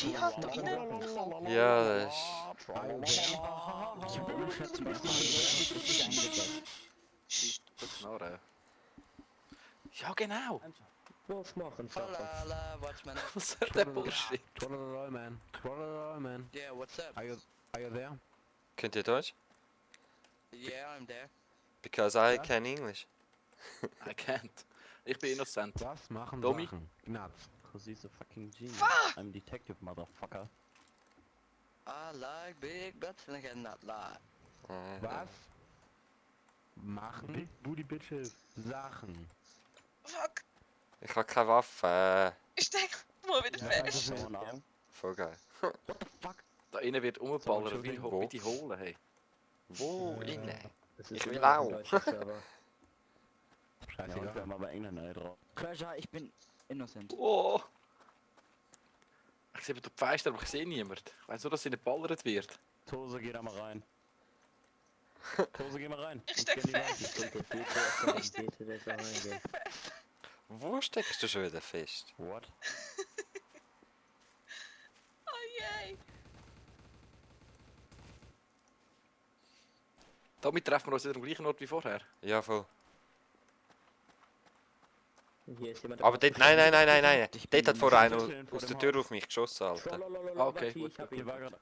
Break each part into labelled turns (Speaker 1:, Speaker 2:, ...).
Speaker 1: G halt da rein.
Speaker 2: Ja, das ist...
Speaker 3: Ich hab immer schon zum ersten Mal gehört, wie das eingedeckt.
Speaker 1: Psst.
Speaker 4: Knarren. Ja, genau.
Speaker 5: Was machen, Sachen?
Speaker 6: Hola, Watchman.
Speaker 4: Was soll der Bullshit?
Speaker 7: Twirl man. Twirl man.
Speaker 6: Yeah, what's up?
Speaker 7: Are you there?
Speaker 2: Könnt ihr Deutsch?
Speaker 6: Yeah, I'm there.
Speaker 2: Because I
Speaker 7: Ja?
Speaker 2: can English.
Speaker 4: I can't. Ich bin innocent.
Speaker 7: Was machen
Speaker 4: Tommy?
Speaker 7: Sachen? Gnatz.
Speaker 3: Cause he's a fucking genius.
Speaker 1: Fuck!
Speaker 3: I'm detective, motherfucker.
Speaker 6: I like big butts and I cannot lie.
Speaker 7: Was machen
Speaker 5: Booty Bitches.
Speaker 7: Sachen?
Speaker 1: Fuck!
Speaker 2: Ich habe keine Waffe.
Speaker 1: Ich steck mal wieder fest.
Speaker 3: Someone arm.
Speaker 2: Voll geil.
Speaker 4: Da innen wird umballert wie,
Speaker 2: Entschuldigung,
Speaker 4: wie die Hohle, hey.
Speaker 2: Wo? Inne?
Speaker 5: Das
Speaker 2: Ich
Speaker 5: ist
Speaker 2: will
Speaker 5: immer ein
Speaker 2: auch.
Speaker 5: deutscher Server.
Speaker 3: Ja, und wir
Speaker 7: Scheißegal.
Speaker 3: haben aber Engländer drauf. Treasure, ich bin innocent.
Speaker 4: Oh! Ich sehe den Pfeister, aber ich sehe niemanden. Ich weiss nur, dass sie nicht ballert wird.
Speaker 3: Tose, geh da mal rein. Tose, geh mal rein.
Speaker 1: Ich
Speaker 3: Und
Speaker 1: steck
Speaker 3: scan die Leiche.
Speaker 1: fest.
Speaker 5: Und das geht so, dass man bete, dass er reingeht.
Speaker 2: Wo steckst du schon wieder fest?
Speaker 3: What?
Speaker 1: Oh yay!
Speaker 4: Damit treffen wir uns wieder am gleichen Ort wie vorher.
Speaker 2: Ja, voll.
Speaker 5: Hier ist jemand.
Speaker 2: Aber dort, nein.
Speaker 3: Ich bin
Speaker 2: Dort hat vorher einer
Speaker 3: mitten
Speaker 2: aus
Speaker 3: vor
Speaker 2: der
Speaker 3: dem
Speaker 2: Tür
Speaker 3: Haus.
Speaker 2: auf mich geschossen, Alter.
Speaker 4: Ah, okay, gut,
Speaker 5: Ich hab
Speaker 3: Hier
Speaker 5: ihn.
Speaker 3: war gerade.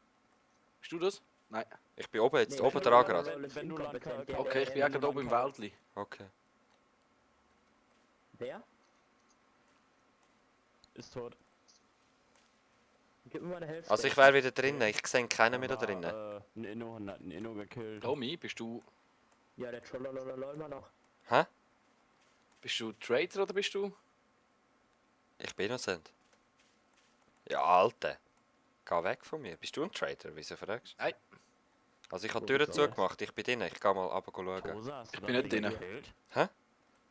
Speaker 4: Bist du das? Nein.
Speaker 2: Ich bin oben jetzt,
Speaker 5: Nee,
Speaker 2: oben dran gerade.
Speaker 3: Wenn du lang
Speaker 5: Inkompetent,
Speaker 3: kannst.
Speaker 4: Okay, ich bin ja gerade oben im Wäldli.
Speaker 2: Okay.
Speaker 5: Wer?
Speaker 3: Ist tot.
Speaker 5: Gib mir mal eine Hälfte.
Speaker 2: Also ich wäre wieder drinnen, ich sehe keinen mehr da drinnen.
Speaker 3: Ein Inno hat einen Inno gekillt.
Speaker 4: Tommy, bist du
Speaker 5: Ja, der Trollololol immer noch.
Speaker 4: Traitor oder bist du?
Speaker 2: Ich bin innocent. Ja, Alter. Geh weg von mir. Bist du ein Traitor? Wieso fragst du?
Speaker 4: Nein.
Speaker 2: Also ich habe die Türen zugemacht, ich bin drinnen. Ich gehe mal runter schauen.
Speaker 3: Tose, hast du
Speaker 4: Ich
Speaker 3: da
Speaker 4: bin nicht
Speaker 3: einen
Speaker 4: drin.
Speaker 3: gekillt?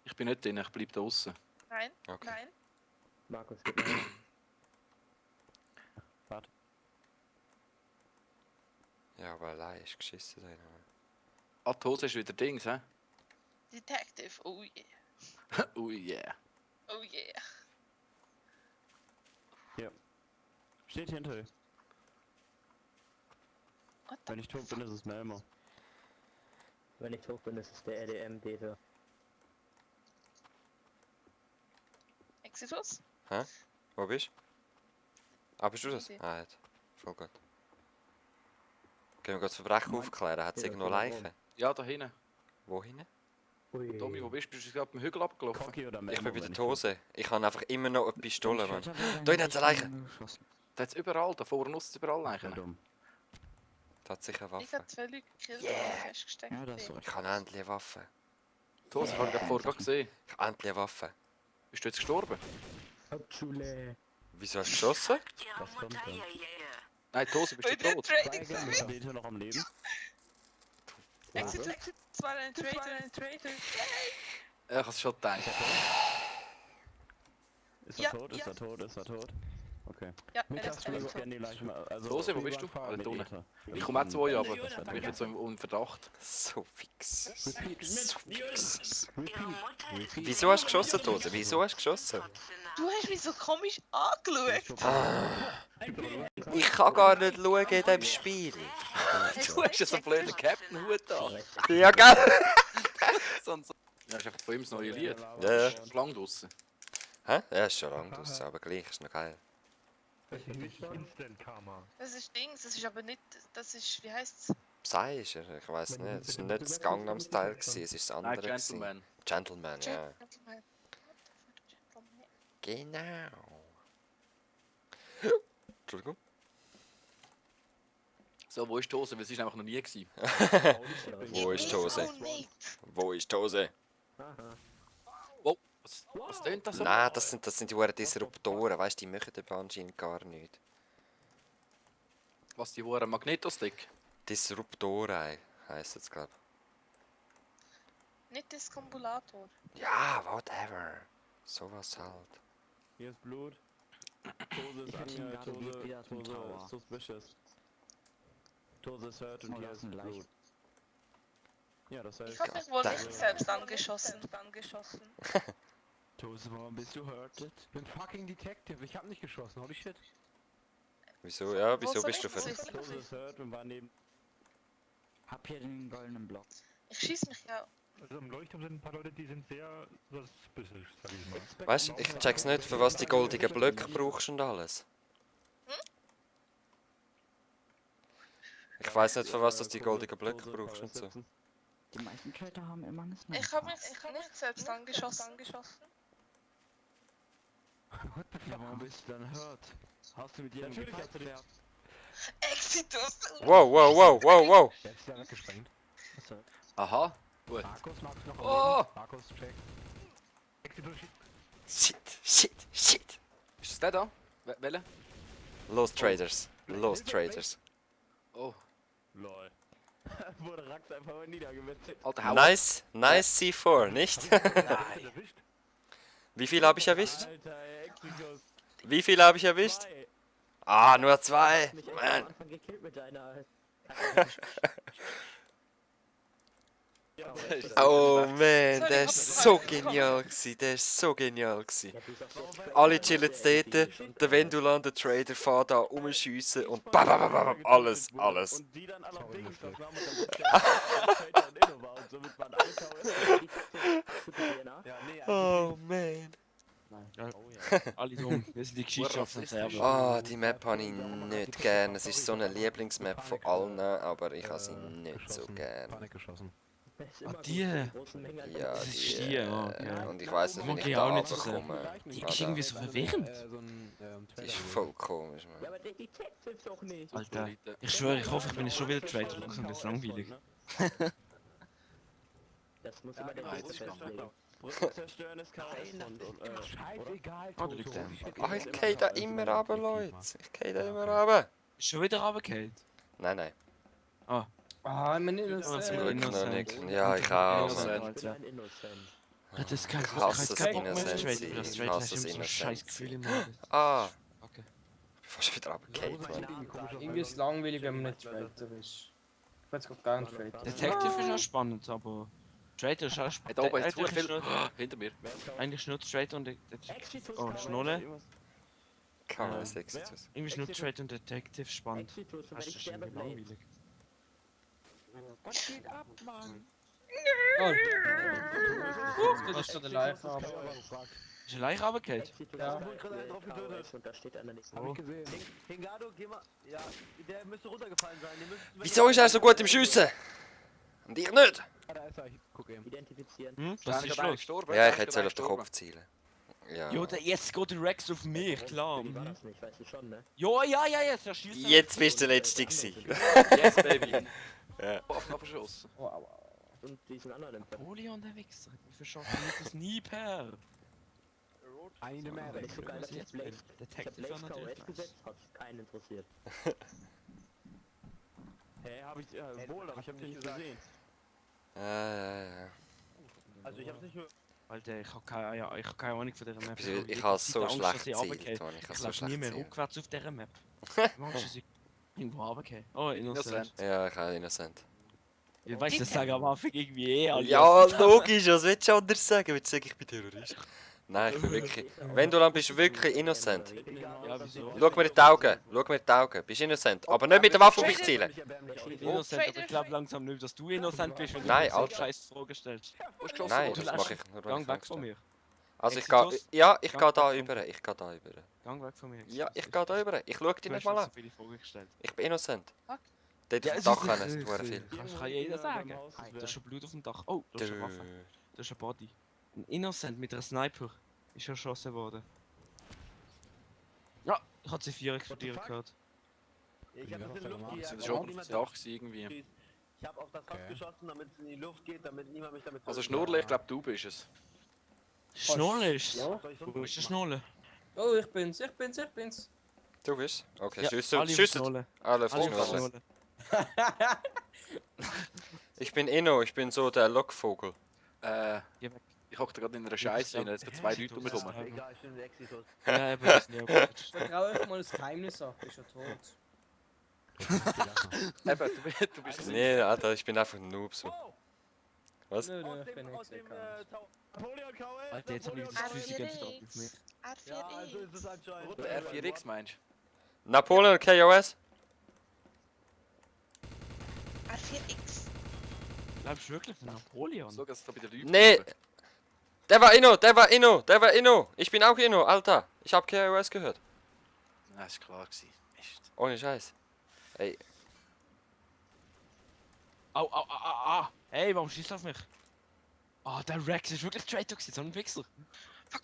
Speaker 4: Ich bin nicht drin, ich bleib da draußen.
Speaker 1: Nein,
Speaker 2: Okay.
Speaker 1: nein.
Speaker 5: Markus, gib mir.
Speaker 3: Warte.
Speaker 2: Ja, aber allein ist geschissen drinnen.
Speaker 4: Ah, die Hose ist wieder Dings, hä?
Speaker 1: Detective, oh yeah.
Speaker 4: Ui, yeah.
Speaker 1: Oh yeah.
Speaker 3: Steht hinter dir.
Speaker 1: What the
Speaker 3: Wenn ich tot bin, ist es Melmo.
Speaker 5: Wenn ich tot bin, ist es der RDM-Dete.
Speaker 1: Exitus?
Speaker 2: Wo bist du? Ah, bist du das?
Speaker 1: Easy.
Speaker 2: Ah, jetzt. Voll gut. Können wir das Verbrechen aufklären? Hat es
Speaker 5: Ja,
Speaker 2: irgendwo
Speaker 5: voll
Speaker 2: Leichen?
Speaker 4: Ja, da hinten.
Speaker 2: Wohin?
Speaker 5: Ui.
Speaker 4: Tommy, wo bist du? Bist du gerade am Hügel abgelaufen?
Speaker 3: Cocky oder Melmo?
Speaker 2: Ich bin bei der
Speaker 3: wenn ich
Speaker 2: Hose. Ich habe einfach immer noch eine Pistole,
Speaker 3: tot bin.
Speaker 2: Mann.
Speaker 3: Ich hatte
Speaker 2: Da hinten hat's eine Leiche.
Speaker 3: geschossen.
Speaker 4: Da hat's überall, da vorne ist überall
Speaker 3: Ja,
Speaker 4: Leichen.
Speaker 3: dumm.
Speaker 2: Da hat sicher eine
Speaker 1: Ich
Speaker 2: Waffe.
Speaker 1: habe 2 Leute gekillt und festgesteckt.
Speaker 3: Ja, das ist so.
Speaker 2: Ich habe endlich eine Waffe.
Speaker 4: Die Hose habe ich gerade vorher gesehen.
Speaker 2: Ich habe endlich eine Waffe.
Speaker 4: Bist du jetzt gestorben?
Speaker 5: Hauptschule.
Speaker 2: Wieso hast du geschossen?
Speaker 3: Was kommt da?
Speaker 4: Nein, die Hose, bist
Speaker 1: Bei
Speaker 4: du
Speaker 1: der
Speaker 4: tot?
Speaker 1: Trading
Speaker 3: Ist
Speaker 1: Service.
Speaker 3: Dete noch am Leben?
Speaker 1: Exit, exit. Das war ein Traitor.
Speaker 4: Ja, ich hab's schon gedacht.
Speaker 3: Ist
Speaker 1: Ja,
Speaker 3: er tot? Ist
Speaker 1: ja.
Speaker 3: er tot? Ist er tot? Okay.
Speaker 1: Ja, er
Speaker 3: Mittags
Speaker 1: ist
Speaker 3: wir
Speaker 1: tot.
Speaker 3: scannen die Leichen mal. Also
Speaker 4: Hose, wo bist du? Ah,
Speaker 3: mit
Speaker 4: da unten.
Speaker 3: Ether.
Speaker 4: Ich komme auch zu euch, aber ich bin jetzt so im Verdacht.
Speaker 2: So fix.
Speaker 3: Repeat.
Speaker 2: So fix.
Speaker 3: Repeat.
Speaker 2: Wieso hast du geschossen, Hose? Wieso hast du geschossen?
Speaker 1: Du hast mich so komisch angeschaut.
Speaker 2: Ich kann gar nicht schauen in diesem Spiel.
Speaker 4: Du hast ja so einen blöden Captain-Hut an.
Speaker 2: Ja, gell?
Speaker 4: Sonst... Ja, ist einfach von ihm das neue Lied.
Speaker 2: Ja, ja.
Speaker 4: Ist lang draussen.
Speaker 2: Hä? Ja, ist schon lang draus, aber gleich ist noch geil.
Speaker 5: Instant Karma.
Speaker 1: Das ist Dings, das ist aber nicht. Das ist. Wie heißt's?
Speaker 2: Psy ist er, ich weiß nicht. Es war nicht das Gangnam Style, gewesen, es ist das
Speaker 4: Nein,
Speaker 2: andere. gewesen.
Speaker 4: Gentleman.
Speaker 2: Gentleman, ja.
Speaker 1: Gentleman.
Speaker 2: Genau. Entschuldigung.
Speaker 4: So, wo ist die Hose? Weil sie ist einfach noch nie gewesen.
Speaker 2: Wo ist die Hose?
Speaker 1: Oh nicht.
Speaker 2: Wo ist die Hose?
Speaker 5: Aha.
Speaker 4: Wow, was tönt das so?
Speaker 2: Nein, das sind die Huren Disruptoren, weißt du, die machen eben anscheinend gar nichts.
Speaker 4: Was, die Huren Magnetostick?
Speaker 2: Disruptoren heisst es, glaube
Speaker 1: Nicht Diskombulator.
Speaker 2: ich. Ja, whatever. Sowas halt.
Speaker 3: Hier ist Blut. Tose ist
Speaker 6: Ich hab ihn
Speaker 3: ange...
Speaker 6: gerade
Speaker 3: Tose
Speaker 6: wieder zum Tower.
Speaker 3: ist suspicious. Tose ist hurt und
Speaker 6: Oh,
Speaker 3: hier
Speaker 6: das
Speaker 3: ist
Speaker 6: ist ein
Speaker 3: Blut. Ja, das heißt...
Speaker 1: Ich hab mich wohl nicht selbst angeschossen.
Speaker 3: Tose, warum bist du hurted?
Speaker 7: Ich bin fucking Detective, ich hab nicht geschossen, holy shit.
Speaker 2: Wieso? Ja,
Speaker 1: Wo
Speaker 2: wieso
Speaker 1: soll
Speaker 2: bist du
Speaker 1: ich
Speaker 2: für...
Speaker 1: das wissen?
Speaker 3: Close the third und war neben.
Speaker 6: Hab hier den goldenen Block.
Speaker 1: Ich schieß mich ja.
Speaker 8: Also im Leuchtturm sind ein paar Leute, die sind sehr suspicious, sag ich mal.
Speaker 2: Weißt du, ich check's nicht, für was die goldigen Blöcke brauchst und alles. Ich weiß nicht, für was das die goldigen Blöcke brauchst und so.
Speaker 6: Die meisten Trader haben immer eine Sniper.
Speaker 1: Ich habe mich nicht selbst angeschossen.
Speaker 7: What the fuck? Warum bist du dann hurt? Hast du mit jedem
Speaker 3: Natürlich hast du den.
Speaker 1: Exitus!
Speaker 2: Wow, wow, wow, wow, wow.
Speaker 7: Der ist ja weggesprengt. Achso.
Speaker 4: Aha, gut.
Speaker 7: Markus, magst du noch
Speaker 4: Oh!
Speaker 7: leben? Markus, check.
Speaker 2: Shit.
Speaker 4: Ist das der da? Welcher?
Speaker 2: Los Traders. Los Traders.
Speaker 4: Oh,
Speaker 3: Lol. Wurde Rax einfach mal niedergemetzelt.
Speaker 4: alter Hau.
Speaker 2: Nice C4, nicht?
Speaker 4: Nein.
Speaker 2: Wie viel habe ich erwischt?
Speaker 3: Alter, Exitus.
Speaker 2: Wie viel habe ich erwischt?
Speaker 3: 2.
Speaker 2: Ah, nur 2.
Speaker 5: Mich einfach am
Speaker 2: Man.
Speaker 5: Anfang gekillt mit deiner...
Speaker 3: Ja,
Speaker 2: Oh man, der
Speaker 1: Sorry,
Speaker 2: ist
Speaker 1: hab
Speaker 2: so
Speaker 1: ich
Speaker 2: genial gewesen, der ist so genial gewesen.
Speaker 5: Ja, du sagst jetzt-
Speaker 2: Alle chillen dort, der Vendulan, der Trader, fährt da rumschiessen und bam, bam, bam, bam, alles.
Speaker 3: Und die dann alle auf
Speaker 7: Sorry,
Speaker 3: Dings
Speaker 7: Michel.
Speaker 3: das haben und dann wird der Trader und Innova und somit waren alle KOS.
Speaker 5: Gute DNA.
Speaker 7: Ja, nee,
Speaker 2: Oh man.
Speaker 9: Alle dumm, wir sind die Geschichte auf dem Server.
Speaker 2: Ah, die Map habe ich nicht gern. Es ist so eine Lieblingsmap von allen, aber ich habe sie nicht so gern.
Speaker 7: Panik geschossen.
Speaker 5: Es ist immer gut,
Speaker 9: die?
Speaker 5: so eine große Menge an
Speaker 2: Ja,
Speaker 9: Das ist
Speaker 2: die,
Speaker 9: schier, okay.
Speaker 2: und ich weiß nicht,
Speaker 9: Mag
Speaker 2: wie
Speaker 9: ich
Speaker 2: ich
Speaker 9: auch
Speaker 2: da
Speaker 9: nicht so sehr.
Speaker 2: runterkomme.
Speaker 9: Die ist irgendwie so verwirrend.
Speaker 2: Die ist voll komisch,
Speaker 5: Ja,
Speaker 2: man.
Speaker 5: aber der Detective doch nicht.
Speaker 9: Alter, ich schwöre, ich hoffe, ich bin jetzt schon wieder Trader. Langsam wird es langweilig.
Speaker 5: Das muss immer der
Speaker 4: nein,
Speaker 5: Große
Speaker 4: das ist
Speaker 5: festlegen.
Speaker 3: Brücken zerstören ist KOS und
Speaker 7: Scheißegal,
Speaker 9: Ah, da liegt der.
Speaker 2: Ach, ich gehe da immer runter, Leute. Ich gehe da immer runter.
Speaker 9: Ist schon wieder runtergefallen?
Speaker 2: Nein.
Speaker 10: Ah, ich meine,
Speaker 9: Ah,
Speaker 10: das
Speaker 9: zum
Speaker 2: Glück
Speaker 9: Glück
Speaker 2: noch
Speaker 9: nicht.
Speaker 2: nicht. Ja, ich auch.
Speaker 9: Innocent.
Speaker 2: Mann.
Speaker 5: Ich bin ein Innocent.
Speaker 9: Das ist kein
Speaker 2: Ich hasse es,
Speaker 9: keinen Bock mehr
Speaker 2: Innocent
Speaker 9: zu traden.
Speaker 2: sein.
Speaker 9: Das
Speaker 2: Ich
Speaker 9: Traden
Speaker 2: hasse
Speaker 9: hast
Speaker 2: es,
Speaker 9: immer so ein
Speaker 2: Innocent
Speaker 9: scheiß
Speaker 2: sein.
Speaker 9: Gefühl im Magen.
Speaker 2: Ah,
Speaker 9: Okay.
Speaker 2: ich bin fast wieder runtergefallen, Mann.
Speaker 10: irgendwie ist es langweilig, wenn man nicht Trader ist. Ich bin jetzt gerade gar nicht Trader.
Speaker 9: Detective ist auch spannend, aber Trader ist auch
Speaker 4: Hat
Speaker 9: spannend.
Speaker 4: oben jetzt zu viel.
Speaker 9: Eigentlich
Speaker 4: Hinter mir.
Speaker 9: nur Trader und
Speaker 5: Exitus
Speaker 9: Oh,
Speaker 5: KOS.
Speaker 9: Schnulle.
Speaker 2: Kann man
Speaker 9: Ja.
Speaker 2: das Exitus.
Speaker 9: Irgendwie ist nur Trader und Detective spannend.
Speaker 5: Exitus, und
Speaker 9: Das
Speaker 5: wenn
Speaker 9: ist
Speaker 5: ich sterbe,
Speaker 9: irgendwie
Speaker 5: Blade.
Speaker 9: langweilig.
Speaker 7: Was geht ab, Mann?
Speaker 10: Oh, das ist so der Live-Abend.
Speaker 9: Ist eine Leiche runtergefallen?
Speaker 5: Exitus
Speaker 10: Ja.
Speaker 5: KOS und da steht einer nicht.
Speaker 7: Hab ich gesehen.
Speaker 3: Hingado, geh mal. Ja, der müsste runtergefallen sein.
Speaker 2: Wieso ist er so gut im Schiessen? Und ich nicht?
Speaker 7: Ah, da ist er, ich guck eben.
Speaker 5: Identifizieren.
Speaker 9: Hm?
Speaker 4: Der
Speaker 9: Was
Speaker 4: ist
Speaker 9: ist
Speaker 4: gerade
Speaker 9: los?
Speaker 4: gestorben.
Speaker 2: Ja, ich
Speaker 4: Der ist
Speaker 2: hätte
Speaker 4: gerade
Speaker 2: auf den
Speaker 4: gestorben.
Speaker 2: Kopf zielen. Ja.
Speaker 9: Jo, jetzt geht der Rex auf mich, klar.
Speaker 5: Wie war
Speaker 9: Mhm.
Speaker 5: das nicht, weißt du schon, ne?
Speaker 9: Jo, ja, jetzt, er schießt.
Speaker 2: Jetzt bist du der Letzte gewesen.
Speaker 4: Yes, baby.
Speaker 2: Ja.
Speaker 4: Abgeschossen.
Speaker 10: Oh, aua.
Speaker 5: Und diesen anderen Empfang.
Speaker 9: Napoleon, der Wichser. Wie verschaffen wir das Sniper?
Speaker 7: Eine mehr.
Speaker 5: Wenn ich so geil, dass ich Blaze... Ich hab
Speaker 9: Detective war
Speaker 5: Blaze
Speaker 9: natürlich
Speaker 5: KOS
Speaker 9: nice.
Speaker 5: gesetzt, hat keinen interessiert.
Speaker 3: Hä, hab ich. Wohl, aber ich hab nicht gesehen.
Speaker 2: Ja.
Speaker 3: Also, ich hab's nicht mehr.
Speaker 9: Alter, ich hab keine Ahnung von dieser Map.
Speaker 2: Ich habe so
Speaker 9: Angst,
Speaker 2: schlecht
Speaker 9: dass ich runtergehe.
Speaker 2: gezielt, Mann. Ich habe
Speaker 9: Ich
Speaker 2: so
Speaker 9: lauf nie
Speaker 2: schlecht
Speaker 9: mehr
Speaker 2: gezielt.
Speaker 9: rückwärts auf dieser Map. Ich hab Angst, dass ich irgendwo runtergehe. Oh, Innocent.
Speaker 2: Ja, ich habe Innocent.
Speaker 9: Ich weiß, das sagen am Anfang irgendwie alle.
Speaker 2: Ja, logisch, was willst du anders sagen? Willst du sagen, ich bin Terrorist? Nein, ich bin wirklich... Wenn du dann bist wirklich innocent.
Speaker 9: Ja, wieso?
Speaker 2: Schau mir in die Augen, Bist innocent. Aber nicht mit der Waffe auf mich zielen.
Speaker 9: Ich bin innocent, aber ich glaube langsam nicht, dass du innocent bist, wenn du
Speaker 2: Nein,
Speaker 9: mir so
Speaker 2: Alter.
Speaker 9: scheiß Fragen stellst.
Speaker 4: Wo ist geschossen
Speaker 2: Nein,
Speaker 4: worden?
Speaker 2: das mache ich nur, wenn
Speaker 9: Gang
Speaker 2: ich
Speaker 9: weg
Speaker 2: Angst
Speaker 9: von
Speaker 2: habe.
Speaker 9: mir.
Speaker 2: Also ich
Speaker 9: Exitus?
Speaker 2: gehe... Ja, ich
Speaker 9: Gang
Speaker 2: gehe
Speaker 9: weg
Speaker 2: da
Speaker 9: von
Speaker 2: über.
Speaker 9: mir.
Speaker 2: Ich gehe da über.
Speaker 9: Gang weg von mir.
Speaker 2: Ja, ich gehe da über. Ich schaue dich
Speaker 9: Du
Speaker 2: nicht
Speaker 9: hast
Speaker 2: mal
Speaker 9: mir so
Speaker 2: an.
Speaker 9: viele Fragen gestellt.
Speaker 2: Ich bin innocent.
Speaker 1: Fuck.
Speaker 2: Dort
Speaker 9: Ja,
Speaker 2: auf dem
Speaker 9: es
Speaker 2: Dach
Speaker 9: ist
Speaker 2: haben
Speaker 9: nicht
Speaker 2: es sehr viel.
Speaker 9: Kann jeder sagen. Da ist ein Blut auf dem Dach. Oh, da ist eine Waffe. Da ist ein Body. Ein Innocent mit einer Sniper ist erschossen worden. Ja, ich habe C4 explodieren gehört.
Speaker 3: Ich hab das in die Luft
Speaker 4: Das
Speaker 3: gejagt.
Speaker 4: ist schon auf dem Dach gewesen irgendwie.
Speaker 3: Ich hab auf das Fass
Speaker 7: Okay.
Speaker 3: geschossen, damit es in die Luft geht, damit niemand mich damit.
Speaker 4: Also Schnurrle, ich glaube du bist es.
Speaker 9: Schnulle ist
Speaker 10: Ja.
Speaker 9: Wo ist der Schnulle?
Speaker 10: Oh, ich bin's.
Speaker 2: Du bist? Okay,
Speaker 9: Ja,
Speaker 2: schiessen.
Speaker 9: alle auf
Speaker 2: Schiessen.
Speaker 9: Schnulle.
Speaker 2: Alle auf die
Speaker 9: Alle auf
Speaker 2: Schnulle.
Speaker 9: Schnulle.
Speaker 2: Ich bin Inno, ich bin so der Lockvogel.
Speaker 9: Geh weg.
Speaker 4: Ich hocke gerade in einer Scheiße rein, jetzt sind zwei Leute rumgekommen.
Speaker 3: Egal, ich bin Exitus.
Speaker 9: Ja, eben, das ist nicht gut.
Speaker 10: Vertraue euch mal das Geheimnis an. Bist ja tot.
Speaker 4: Eben, du bist es nicht.
Speaker 2: Nee, Alter, ich bin einfach ein Noob so. Was?
Speaker 10: Nö,
Speaker 3: Aus
Speaker 10: ich bin
Speaker 3: dem,
Speaker 10: nicht
Speaker 3: aus dem
Speaker 10: gekannt.
Speaker 3: Napoleon KOS.
Speaker 9: Alter, jetzt hab ich das Gefühl, sie gehen verdammt auf mich.
Speaker 3: Ja, also ist es anscheinend.
Speaker 4: Der R4X meinst
Speaker 2: Napoleon KOS?
Speaker 1: R4X.
Speaker 9: Bleibst du wirklich der Napoleon?
Speaker 4: So, dass da bei der Leute.
Speaker 2: Nee! Der war Inno! Ich bin auch Inno, Alter! Ich hab KOS gehört.
Speaker 4: Nein, ist klar gewesen. Mist.
Speaker 2: Ohne Scheiß. Ey,
Speaker 9: Au. Hey, warum schießt du auf mich? Ah, der Rex ist wirklich Traitor gewesen, so ein Wichser.
Speaker 1: Fuck.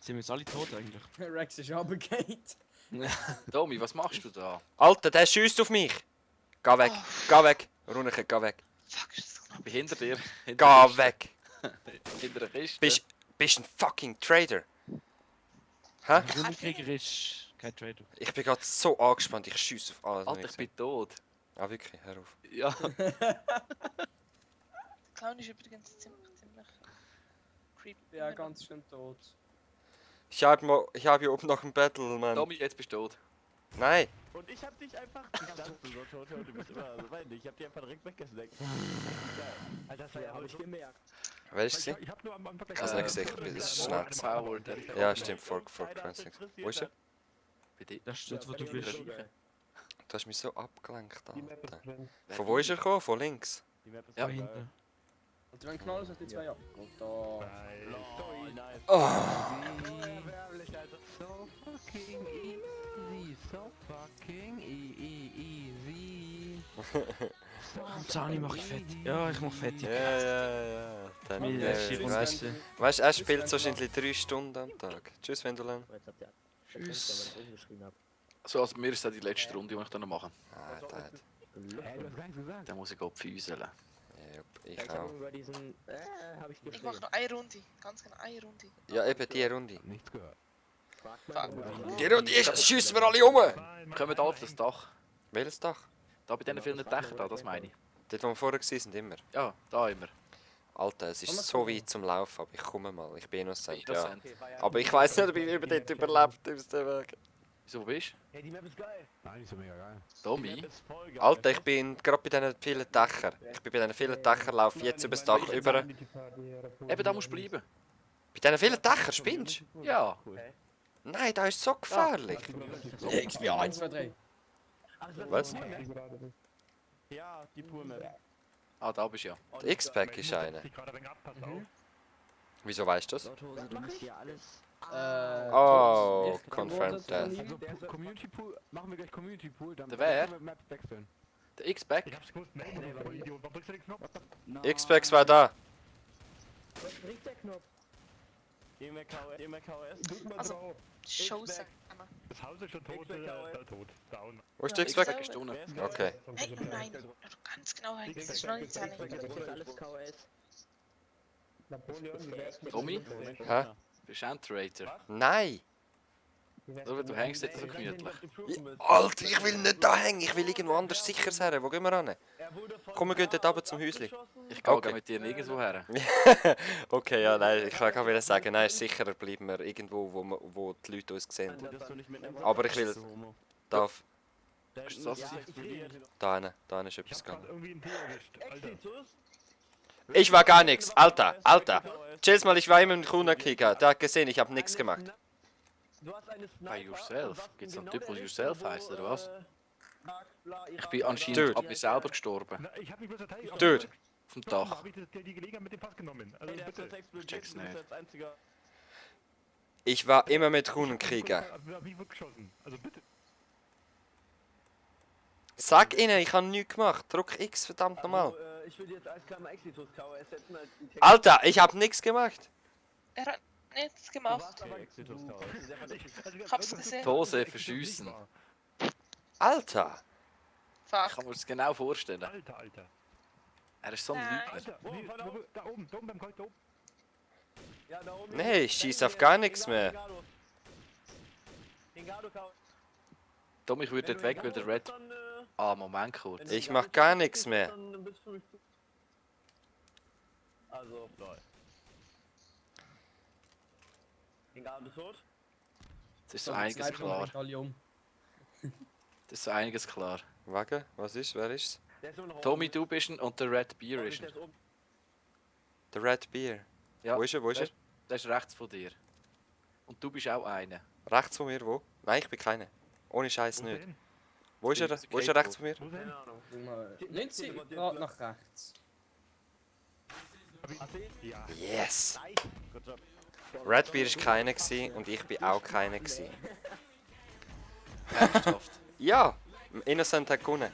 Speaker 9: Sind wir jetzt alle tot eigentlich?
Speaker 10: Rex ist runtergefallen.
Speaker 4: Tommy, was machst du da?
Speaker 2: Alter, der schießt auf mich! Geh weg, geh weg! Runeke, geh weg!
Speaker 1: Fuck, ist das knapp.
Speaker 4: Ich bin hinter dir.
Speaker 2: Geh
Speaker 4: der Kiste.
Speaker 2: weg!
Speaker 4: Hinter der Kiste.
Speaker 2: Bist ein fucking Trader! Hä?
Speaker 9: Rundenkrieger ist kein Traitor.
Speaker 2: Ich bin gerade so angespannt, ich schieße auf alles.
Speaker 4: Alter, ich bin tot.
Speaker 2: Ah, wirklich, hör auf.
Speaker 4: Ja.
Speaker 1: Der Clown ist übrigens ziemlich creepy.
Speaker 10: Ja, ganz schön tot.
Speaker 2: Ich hab hier oben noch ein Battle, Mann.
Speaker 4: Tommy, jetzt bist du tot.
Speaker 2: Nein!
Speaker 3: Und ich hab dich einfach. Ich dachte so tot, du bist immer so weit. Ich hab dich einfach direkt weggesnackt. Alter, das war ja
Speaker 5: Hab ich gemerkt.
Speaker 2: Wer ist sie?
Speaker 8: Ich hab nur am Anfang
Speaker 2: Ich hab's nicht gesehen, ich bin schnell.
Speaker 4: Power,
Speaker 2: Ja, stimmt, vor Cranston. Wo ist er?
Speaker 4: Bei dir.
Speaker 9: Das steht, wo du bist.
Speaker 2: Du hast mich so abgelenkt,
Speaker 3: Die Map
Speaker 2: Alter.
Speaker 3: ist drin.
Speaker 2: Von wo ist er gekommen? Von links?
Speaker 3: Die Map ist
Speaker 4: Ja,
Speaker 3: drin.
Speaker 9: hinten.
Speaker 10: Und wenn knallen, sind die zwei ab. Und da.
Speaker 3: Oh, nice.
Speaker 2: Oh!
Speaker 3: Erbärmlich, Alter.
Speaker 7: So fucking easy, so fucking easy.
Speaker 9: Zani mach ich fett. Ja, ich mach fett.
Speaker 2: Ja. Dann,
Speaker 9: Mir ist die
Speaker 2: weißt
Speaker 9: Runde.
Speaker 2: du, er spielt wahrscheinlich 3 Stunden am Tag. Tschüss, Wendelin.
Speaker 5: Jetzt habt ihr
Speaker 9: Tschüss.
Speaker 5: wenn ich umgeschrieben habe.
Speaker 4: So, also mir ist das die letzte Runde, die ich dann noch mache.
Speaker 2: Ah,
Speaker 3: Hey, du hast gar nichts gesagt.
Speaker 4: Dann muss ich abfüseln.
Speaker 2: Ich
Speaker 5: Ich habe
Speaker 2: auch.
Speaker 5: über diesen. Hab ich
Speaker 1: Ich
Speaker 5: geschrieben.
Speaker 1: mach noch eine Runde. Ganz genau eine Runde.
Speaker 2: Ja, eben die Runde.
Speaker 7: Nichts gehört.
Speaker 5: Frag mal,
Speaker 1: Fuck.
Speaker 2: Die Runde ist, schiessen wir alle um!
Speaker 4: Kommen da auf das Dach.
Speaker 2: Welches Dach?
Speaker 4: Da bei diesen vielen Dächern da, das meine ich.
Speaker 2: Dort, wo wir vorher waren, immer.
Speaker 4: Ja, da immer.
Speaker 2: Alter, es ist so weit zum Laufen, aber ich komme mal. Ich bin innocent, ja.
Speaker 4: Innocent.
Speaker 2: Aber ich weiß nicht, ob ich über dort überlebt aus dem Weg.
Speaker 4: Wieso, wo bist
Speaker 3: Hey, die Map ist geil.
Speaker 7: Nein, ist ja mega geil.
Speaker 3: Die
Speaker 4: Tommy?
Speaker 3: Map ist voll geil.
Speaker 2: Alter, ich bin gerade bei diesen vielen Dächern. Ich bin bei diesen vielen Dächern, laufe jetzt über das Dach über.
Speaker 4: Eben, da musst du bleiben.
Speaker 2: Bei diesen vielen Dächern spinnst du?
Speaker 4: Ja.
Speaker 2: Nein, da ist so gefährlich.
Speaker 10: XP 1, 2, 3.
Speaker 2: Was?
Speaker 3: Ja, die pure Map.
Speaker 4: Ah, da bist du ja.
Speaker 2: Der X-Pack ist einer.
Speaker 8: Ich gerade ein wenig ab, pass auf.
Speaker 2: Wieso weißt du das?
Speaker 5: Lotthose, du musst hier alles.
Speaker 2: Oh,
Speaker 10: ich-
Speaker 2: confirmed death.
Speaker 7: Also Community Pool, machen wir gleich Community Pool, dann
Speaker 4: Der wer?
Speaker 7: können wir Map wechseln.
Speaker 4: Der X-Back.
Speaker 8: Ich hab's gewusst, nein, du voll Idiot. Warum drückst du den Knopf?
Speaker 2: X-Pack war da.
Speaker 5: Was bringt der Knopf?
Speaker 3: Gehen wir KS.
Speaker 1: Also, Showsack.
Speaker 8: Das Haus ist schon tot, tot. Down.
Speaker 2: Wo ist der
Speaker 4: X-Back
Speaker 2: X-Pack?
Speaker 4: ist unten.
Speaker 2: Okay.
Speaker 1: Hey, nein. Du ganz genau rein. Das ist noch nicht
Speaker 5: Das ist
Speaker 1: zahlen.
Speaker 5: alles KS.
Speaker 4: Tommy?
Speaker 2: Hä?
Speaker 4: Bist du auch ein Traitor?
Speaker 2: Nein!
Speaker 4: Oder du hängst jetzt so gemütlich.
Speaker 2: Alter, ich will nicht da hängen, ich will irgendwo anders sicher sein. Wo gehen wir hin? Komm, wir gehen dort runter zum Häuschen.
Speaker 4: Ich gehe
Speaker 2: Okay.
Speaker 4: mit dir nirgendwo her.
Speaker 2: Okay, ja, nein, ich kann wieder sagen, nein, sicher bleiben wir irgendwo, wo die Leute uns sehen. Aber ich will, darf,
Speaker 4: Ist das so?
Speaker 2: da hinten ist
Speaker 8: Ich
Speaker 2: etwas
Speaker 8: hab grad
Speaker 2: gegangen.
Speaker 8: irgendwie einen Tee erwischt. Alter.
Speaker 2: Ich war gar nichts, Alter. Chills mal, ich war immer im Kuhnerkicker, der hat gesehen, ich habe nichts gemacht.
Speaker 4: Bei Yourself? Gibt es einen Typ, der Yourself heisst, oder was? Ich bin anscheinend
Speaker 2: Dude.
Speaker 4: ab mir selber gestorben.
Speaker 8: Na, ich hab mich bloß verteidigt.
Speaker 2: Dude.
Speaker 4: Auf dem
Speaker 8: Da
Speaker 4: Dach.
Speaker 8: hab ich die Gelegenheit mit dem Pass genommen. Also bitte.
Speaker 4: check's nicht.
Speaker 2: Ich war immer mit Kuhnenkrieger.
Speaker 8: Hab ich wirklich geschossen. Also bitte.
Speaker 2: Sag ihnen, ich habe nichts gemacht. Druck X, verdammt nochmal.
Speaker 3: Ich will jetzt als kleiner Exitus KS setzen als die Text.
Speaker 2: Alter, ich habe nichts gemacht.
Speaker 1: Er hat nichts gemacht. Ich hab's gesehen.
Speaker 4: Dose verschiessen.
Speaker 2: Alter.
Speaker 4: Ich
Speaker 1: Fuck.
Speaker 4: kann mir das genau vorstellen.
Speaker 8: Alter.
Speaker 4: Er ist so ein
Speaker 1: Nein.
Speaker 4: Lügner.
Speaker 8: Alter, da oben beim Kreuz, da oben.
Speaker 3: Ja, da oben.
Speaker 2: Nee, ich schieß auf gar nichts mehr.
Speaker 4: Tom, ich würde dort weg, weil der Red... Ah, Moment kurz.
Speaker 2: Ich mach gar nichts mehr.
Speaker 3: Also, lol. Egal, bist du tot?
Speaker 4: Das ist so einiges klar. Das ist so einiges klar.
Speaker 2: Wage, was ist, wer ist's?
Speaker 3: Der ist immer noch
Speaker 4: Tommy, du bist ein und der Red Beer ist
Speaker 3: Der
Speaker 4: ein.
Speaker 3: ist oben.
Speaker 2: Der Red Beer.
Speaker 4: Ja,
Speaker 2: Wo ist er, wo ist er?
Speaker 4: der ist rechts von dir. Und du bist auch einer.
Speaker 2: Rechts von mir, wo? Nein, ich bin keiner. Ohne Scheiß
Speaker 8: Wo
Speaker 2: nicht.
Speaker 8: denn?
Speaker 2: Wo ist er? Wo ist er rechts von mir?
Speaker 8: Wo denn?
Speaker 10: Mal 90 Grad nach rechts.
Speaker 8: Ja.
Speaker 2: Yes!
Speaker 3: Good job.
Speaker 2: Redbeard war keiner gewesen und ich bin auch keiner gewesen.
Speaker 4: Ernsthaft.
Speaker 2: Ja! Innocent hat gewonnen.